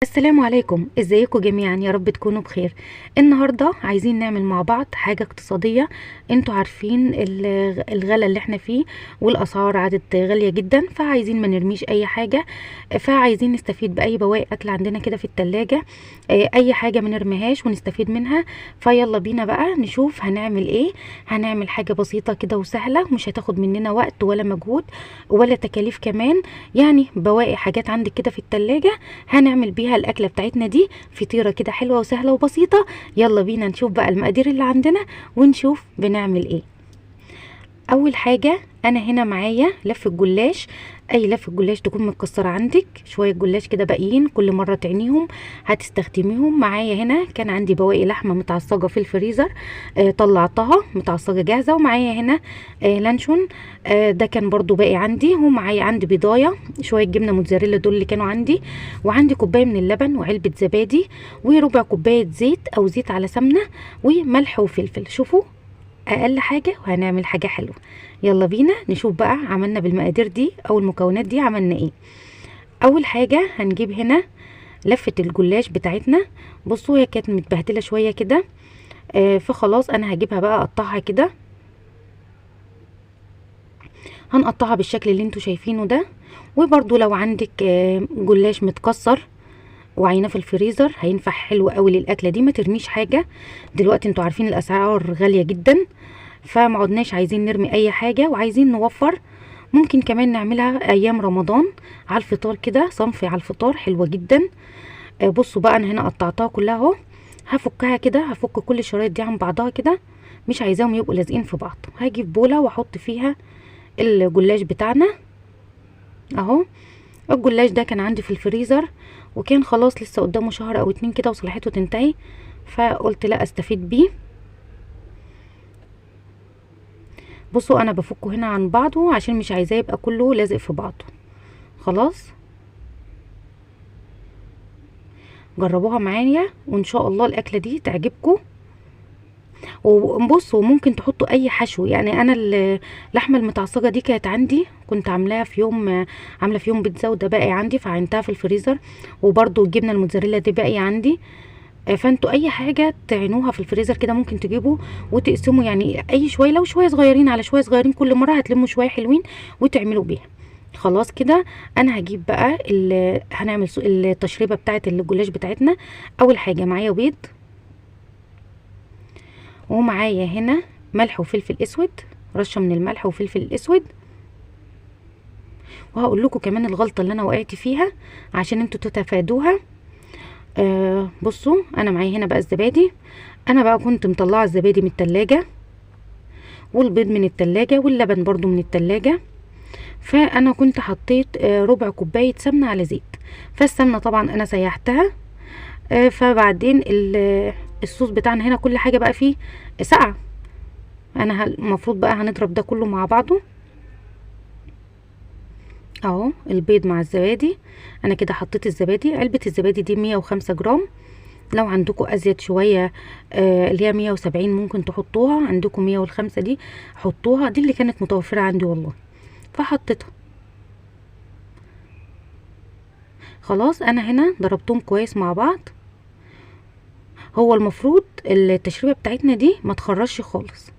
السلام عليكم، ازيكم جميعا؟ يا رب تكونوا بخير. النهارده عايزين نعمل مع بعض حاجة اقتصادية. انتوا عارفين الغلا اللي احنا فيه والاسعار عادت غالية جدا، فعايزين ما نرميش اي حاجة، فعايزين نستفيد باي بواقي اكل عندنا كده في التلاجة، اي حاجة ما نرميهاش ونستفيد منها. فيلا بينا بقى نشوف هنعمل ايه. هنعمل حاجة بسيطة كده وسهلة، مش هتاخد مننا وقت ولا مجهود ولا تكاليف كمان، يعني بواقي حاجات عندك كده في التلاجة هنعمل بيها الاكلة بتاعتنا دي، فطيره كده حلوة وسهلة وبسيطة. يلا بينا نشوف بقى المقادير اللي عندنا ونشوف بنعمل ايه. اول حاجة انا هنا معايا لفه جلاش، اي لفه جلاش تكون متكسره عندك، شوية جلاش كده باقيين كل مرة تعنيهم هتستخدميهم. معايا هنا كان عندي بواقي لحمه متعصجه في الفريزر، طلعتها متعصجه جاهزة. ومعايا هنا لانشون، ده كان برضو باقي عندي. ومعايا عندي بيضايه، شوية جبنه موتزاريلا دول اللي كانوا عندي، وعندي كوباية من اللبن وعلبة زبادي وربع كوباية زيت او زيت على سمنه وملح وفلفل. شوفوا اقل حاجة وهنعمل حاجة حلوة. يلا بينا نشوف بقى عملنا بالمقادير دي او المكونات دي عملنا ايه. اول حاجة هنجيب هنا لفه الجلاش بتاعتنا. بصوا هي كانت متبهدله شوية كده، فخلاص انا هجيبها بقى اقطعها كده. هنقطعها بالشكل اللي انتوا شايفينه ده. وبرده لو عندك جلاش متكسر وعينه في الفريزر هينفع حلو قوي للاكله دي، ما ترميش حاجة. دلوقتي انتوا عارفين الاسعار غالية جدا، فما عدناش عايزين نرمي اي حاجة وعايزين نوفر. ممكن كمان نعملها ايام رمضان على الفطار كده، صنف على الفطار حلوة جدا. بصوا بقى انا هنا قطعتها كلها اهو، هفكها كده، هفك كل الشرايط دي عن بعضها كده، مش عايزاهم يبقوا لازقين في بعض. هجيب بوله واحط فيها الجلاش بتاعنا اهو. الجلاش ده كان عندي في الفريزر وكان خلاص لسه قدامه شهر او اتنين كده وصلاحيته تنتهي، فقلت لا استفيد بيه. بصوا انا بفكه هنا عن بعضه عشان مش عايزاه يبقى كله لازق في بعضه. خلاص جربوها معايا وان شاء الله الاكلة دي تعجبكم. وبصوا ممكن تحطوا اي حشو، يعني انا اللحمة المتعصجه دي كانت عندي، كنت عاملاها في يوم، عامله في يوم بيتزا وده باقي عندي فعينتها في الفريزر، وبرده الجبنة الموتزاريلا دي باقي عندي. فانتوا اي حاجة تعينوها في الفريزر كده ممكن تجيبوا وتقسموا، يعني اي شوية، لو شوية صغيرين على شوية صغيرين كل مرة هتلموا شوية حلوين وتعملوا بيها. خلاص كده انا هجيب بقى هنعمل التشريبه بتاعه الجلاش بتاعتنا. اول حاجة معايا بيض، ومعايا هنا ملح وفلفل اسود، رشه من الملح وفلفل الاسود. وهقول لكم كمان الغلطة اللي انا وقعت فيها عشان انتوا تتفادوها. بصوا انا معايا هنا بقى الزبادي، انا بقى كنت مطلعه الزبادي من التلاجة والبيض من التلاجة واللبن برضو من التلاجة، فانا كنت حطيت ربع كوباية سمنه على زيت. فالسمنه طبعا انا سيحتها، فبعدين الصوص بتاعنا هنا كل حاجة بقى فيه ساقعه، انا المفروض بقى هنضرب ده كله مع بعضه اهو. البيض مع الزبادي، انا كده حطيت الزبادي، علبة الزبادي دي 105 جرام، لو عندكم ازيد شوية اللي هي 170 ممكن تحطوها، عندكم 105 دي حطوها، دي اللي كانت متوفرة عندي والله فحطيتها. خلاص انا هنا ضربتهم كويس مع بعض. هو المفروض التشريبه بتاعتنا دي ما تخرجش خالص،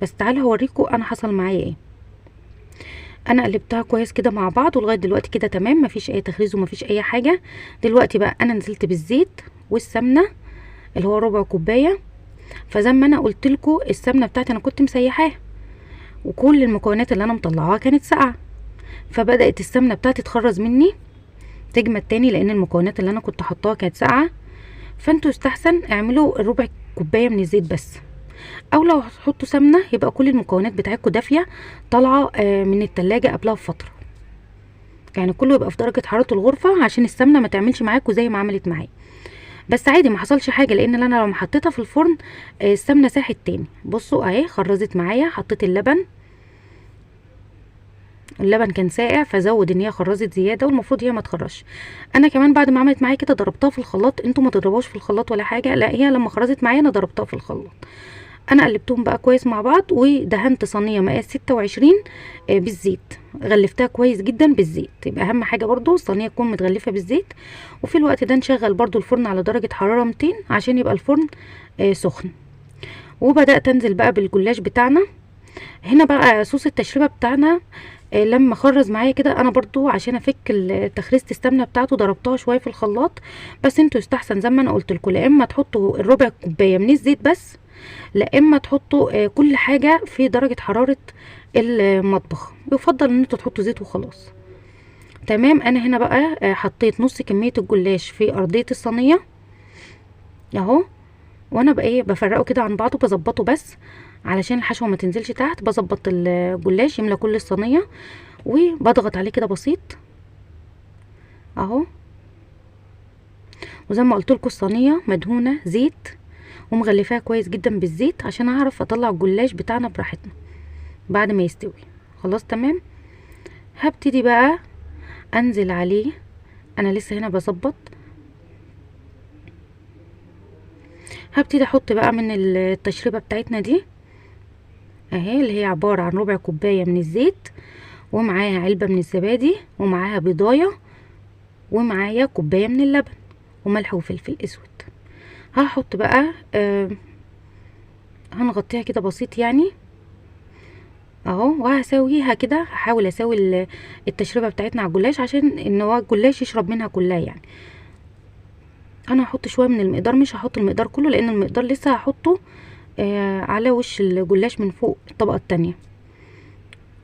بس تعالوا هوريكم انا حصل معايا ايه. انا قلبتها كويس كده مع بعض ولغاية دلوقتي كده تمام، مفيش اي تخريز ومفيش اي حاجة. دلوقتي بقى انا نزلت بالزيت والسمنه اللي هو ربع كوباية. فزي ما انا قلت لكم السمنة بتاعتي انا كنت مسيحاها وكل المكونات اللي انا مطلعاها كانت ساقعه، فبدات السمنة بتاعتي تخرز مني تجمد تاني لان المكونات اللي انا كنت حطاها كانت ساقعه. فانتوا يستحسن اعملوا ربع كوباية من الزيت بس، او لو هتحطوا سمنه يبقى كل المكونات بتاعتكم دافيه طالعه من التلاجة قبلها بفترة، يعني كله يبقى في درجه حرارة الغرفة عشان السمنة ما تعملش معاكم زي ما عملت معايا. بس عادي ما حصلش حاجة، لان انا لما حطيتها في الفرن السمنة ساحت تاني. بصوا اهي خرزت معايا، حطيت اللبن، اللبن كان ساقع فزود ان هي خرزت زيادة، والمفروض هي ما تخرجش. انا كمان بعد ما عملت معايا كده ضربتها في الخلاط، انتوا ما تضربوش في الخلاط ولا حاجة، لا هي لما خرزت معايا انا ضربتها في الخلاط. انا قلبتهم بقى كويس مع بعض، ودهنت صينية مقاس 26 بالزيت، غلفتها كويس جدا بالزيت. يبقى اهم حاجة برضو الصينية تكون متغلفه بالزيت. وفي الوقت ده نشغل برضو الفرن على درجه حرارة 200 عشان يبقى الفرن سخن. وبدات انزل بقى بالجلاش بتاعنا. هنا بقى صوص التشريبه بتاعنا لما خرز معايا كده، انا برضو عشان افك تخريزه السمنة بتاعته ضربتها شوية في الخلاط، بس انتوا يستحسن زي ما انا قلت لكم لا اما تحطوا الربع كوباية من الزيت بس، لا اما تحطوا كل حاجة في درجه حرارة المطبخ، يفضل ان انتوا تحطوا زيت وخلاص. تمام. انا هنا بقى حطيت نص كمية الجلاش في ارضية الصينية اهو، وانا بقى ايه بفرقة كده عن بعضه، بظبطه بس علشان الحشوه ما تنزلش تحت. بظبط الجلاش يملى كل الصينية، وبضغط عليه كده بسيط اهو. وزي ما قلت لكم الصينية مدهونه زيت ومغلفاها كويس جدا بالزيت عشان اعرف اطلع الجلاش بتاعنا براحتنا بعد ما يستوي. خلاص تمام. هبتدي بقى انزل عليه، انا لسه هنا بظبط. هبتدي احط بقى من التشريبه بتاعتنا دي اهي، اللي هي عبارة عن ربع كوباية من الزيت، ومعاها علبة من الزبادي، ومعاها بيضايه، ومعايا كوباية من اللبن، وملح وفلفل اسود. هحط بقى هنغطيها كده بسيط يعني اهو، وهسويها كده. هحاول اسوي التشريبه بتاعتنا على الجلاش عشان ان هو الجلاش يشرب منها كلها يعني. انا هحط شوية من المقدار، مش هحط المقدار كله لان المقدار لسه هحطه على وش الجلاش من فوق الطبقة التانية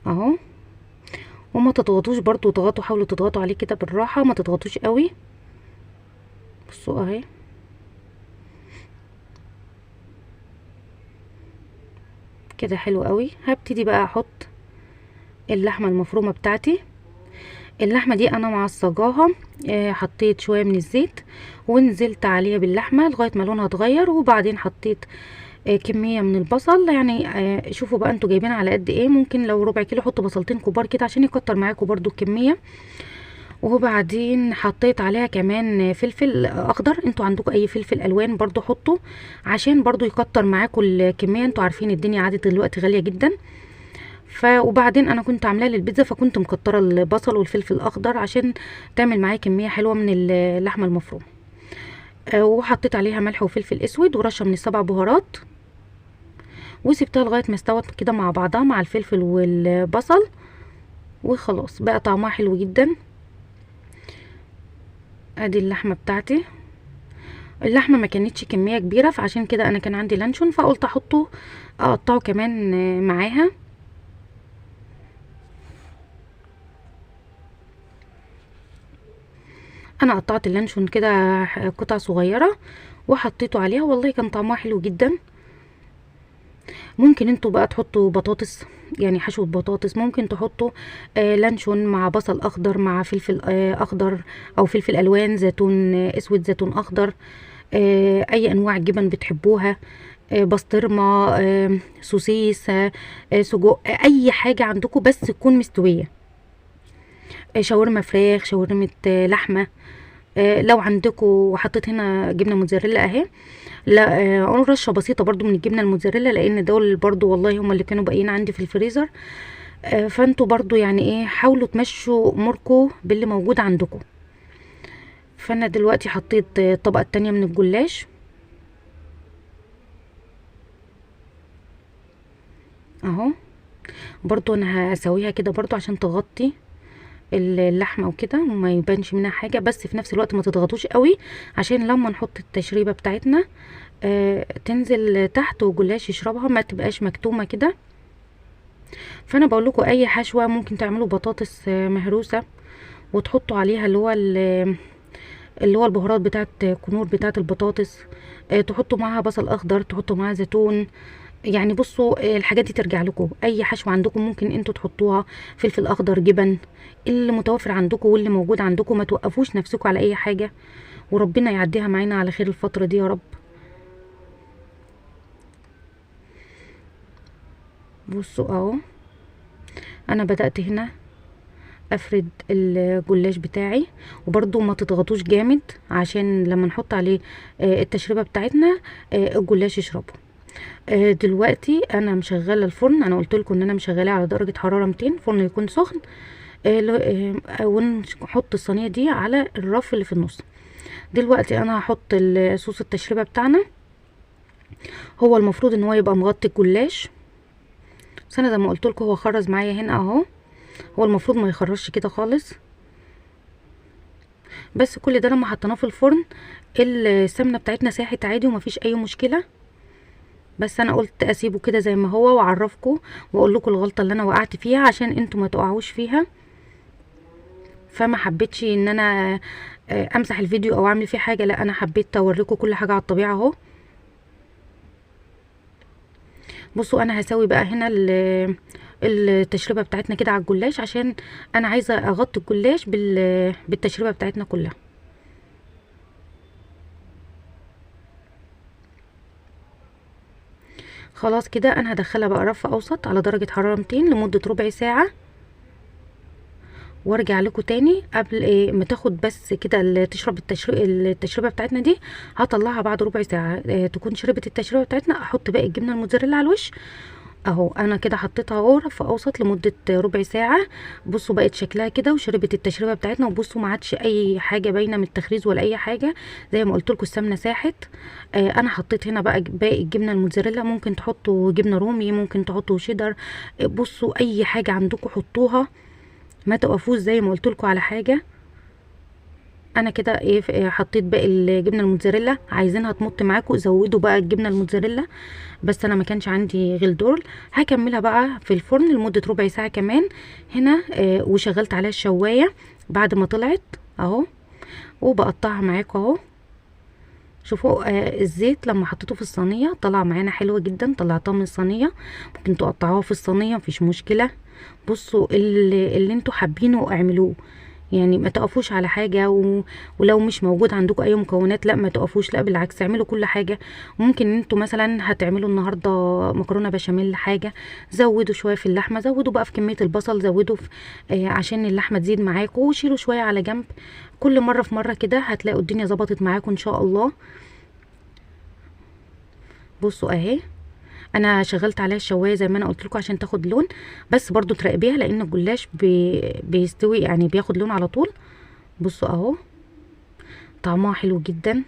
اهو. وما تضغطوش برضو، تضغطوا، حاولوا تضغطوا عليه كده بالراحة، ما تضغطوش قوي. بصوا اهي كده حلو قوي. هبتدي بقى احط اللحمة المفرومه بتاعتي. اللحمة دي انا معصجاها، حطيت شوية من الزيت ونزلت عليها باللحمه لغاية ما لونها اتغير، وبعدين حطيت كمية من البصل. يعني شوفوا بقى انتوا جايبين على قد ايه، ممكن لو ربع كيلو حطوا بصلتين كبار كده عشان يكتر معاكم برضو الكمية. وبعدين حطيت عليها كمان فلفل اخضر، انتوا عندكم اي فلفل الوان برضو حطوا عشان برضو يكتر معاكم الكمية. انتوا عارفين الدنيا عادت دلوقتي غالية جدا. وبعدين انا كنت عاملاه للبيتزا، فكنت مكتره البصل والفلفل الاخضر عشان تعمل معايا كمية حلوة من اللحمة المفرومه. وحطيت عليها ملح وفلفل اسود ورشه من السبع بهارات، وسبتها لغاية ما استوت كده مع بعضها مع الفلفل والبصل، وخلاص بقى طعمها حلو جدا. ادي اللحمة بتاعتي. اللحمة ما كانتش كمية كبيرة، فعشان كده انا كان عندي لانشون فقلت احطه اقطعه كمان معاها. انا قطعت اللانشون كده قطع صغيرة وحطيته عليها، والله كان طعمها حلو جدا. ممكن انتوا بقى تحطوا بطاطس، يعني حشوه بطاطس، ممكن تحطوا لانشون مع بصل اخضر مع فلفل اخضر او فلفل الوان، زيتون اسود، زيتون اخضر، اي انواع جبن بتحبوها، بسطرمه، سوسيس، سجق، اي حاجة عندكم بس تكون مستوية. شاورما فراخ، شاورما لحمه، لو عندكم. وحطيت هنا جبنه موتزاريلا اهي، لا رشه بسيطة برضو من الجبنة الموتزاريلا لان دول برضو والله هما اللي كانوا باقيين عندي في الفريزر. فانتوا برضو يعني ايه، حاولوا تمشوا اموركم باللي موجود عندكم. فانا دلوقتي حطيت الطبقة التانية من الجلاش اهو، برضو انا هسويها كده برضو عشان تغطي اللحمة وكده وما يبانش منها حاجة، بس في نفس الوقت ما تضغطوش قوي عشان لما نحط التشريبه بتاعتنا تنزل تحت والجلاش يشربها، ما تبقاش مكتومة كده. فانا بقول لكم اي حشوه ممكن تعملوا بطاطس مهروسه وتحطوا عليها اللي هو البهارات بتاعه كنور بتاعه البطاطس، تحطوا معاها بصل اخضر، تحطوا معاها زيتون. يعني بصوا الحاجات دي ترجع لكم، اي حشوه عندكم ممكن انتوا تحطوها، فلفل اخضر، جبن، اللي متوفر عندكم واللي موجود عندكم. ما توقفوش نفسكم على اي حاجة، وربنا يعديها معانا على خير الفترة دي يا رب. بصوا اهو انا بدات هنا افرد الجلاش بتاعي، وبرده ما تضغطوش جامد عشان لما نحط عليه التشريبه بتاعتنا الجلاش يشربه. دلوقتي انا مشغله الفرن، انا قلت لكم ان انا مشغلاه على درجه حرارة 200، فرن يكون سخن. ونحط الصينية دي على الرف اللي في النص. دلوقتي انا هحط صوص التشريبه بتاعنا، هو المفروض ان هو يبقى مغطي الجلاش، بس انا زي ما قلت لكم هو خرز معايا هنا اهو، هو المفروض ما يخرجش كده خالص. بس كل ده لما حطيناه في الفرن السمنة بتاعتنا ساحت عادي ومفيش اي مشكلة، بس انا قلت اسيبه كده زي ما هو واعرفكم واقول لكم الغلطة اللي انا وقعت فيها عشان انتوا ما تقعوش فيها. فما حبيتش ان انا امسح الفيديو او اعمل فيه حاجة، لا انا حبيت اوريكم كل حاجة على الطبيعة اهو. بصوا انا هسوي بقى هنا التشريبه بتاعتنا كده على الجلاش، عشان انا عايزه اغطي الجلاش بالتشريبه بتاعتنا كلها. خلاص كده انا هدخلها بقى رف اوسط على درجه حرارة 200 لمدة ربع ساعة، وارجع لكم تاني قبل ايه ما تاخد بس كده تشرب التشريبه بتاعتنا دي. هطلعها بعد ربع ساعة تكون شربت التشريبه بتاعتنا، احط باقي الجبنة الموتزاريلا على الوش اهو. انا كده حطيتها اهو رف اوسط لمدة ربع ساعة. بصوا بقت شكلها كده وشربت التشريبه بتاعتنا، وبصوا ما عادش اي حاجة باينة من التخريز ولا اي حاجة، زي ما قلت لكم السمنة ساحت. انا حطيت هنا بقى باقي الجبنة الموتزاريلا، ممكن تحطوا جبنه رومي، ممكن تحطوا شيدر، بصوا اي حاجة عندكم حطوها، ما تقفوش زي ما قلت لكم على حاجة. انا كده ايه حطيت باقي الجبنة الموتزاريلا، عايزينها تمط معاكم زودوا بقى الجبنة الموتزاريلا، بس انا ما كانش عندي غير دول. هكملها بقى في الفرن لمدة ربع ساعة كمان هنا. وشغلت عليها الشوايه بعد ما طلعت اهو، وبقطعها معاكم اهو. شوفوا الزيت لما حطيته في الصينية طلع معانا حلو جدا، طلعتها من الصينية، ممكن تقطعوها في الصينية مفيش مشكلة. بصوا اللي انتوا حابينه اعملوه، يعني ما تقفوش على حاجة، ولو مش موجود عندكم اي مكونات لا ما تقفوش، لا بالعكس اعملوا كل حاجة. ممكن انتوا مثلا هتعملوا النهارده مكرونه بشاميل حاجة، زودوا شوية في اللحمة، زودوا بقى في كمية البصل، زودوا في عشان اللحمة تزيد معاكم، وشيلوا شوية على جنب. كل مرة في مرة كده هتلاقوا الدنيا ظبطت معاكم ان شاء الله. بصوا اهي انا شغلت عليها الشوايه زي ما انا قلت لكم عشان تاخد لون، بس برضو تراقبيها لان الجلاش بيستوي يعني بياخد لون على طول. بصوا اهو طعمها حلو جدا،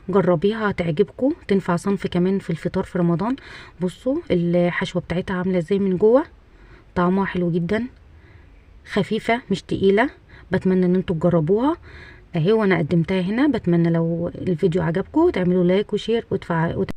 جربيها هتعجبكم، تنفع صنف كمان في الفطار في رمضان. بصوا الحشوه بتاعتها عامله ازاي من جوه، طعمها حلو جدا، خفيفة مش تقيلة. بتمنى ان انتوا تجربوها اهي، وانا قدمتها هنا. بتمنى لو الفيديو عجبكم تعملوا like و share وتفعلوا.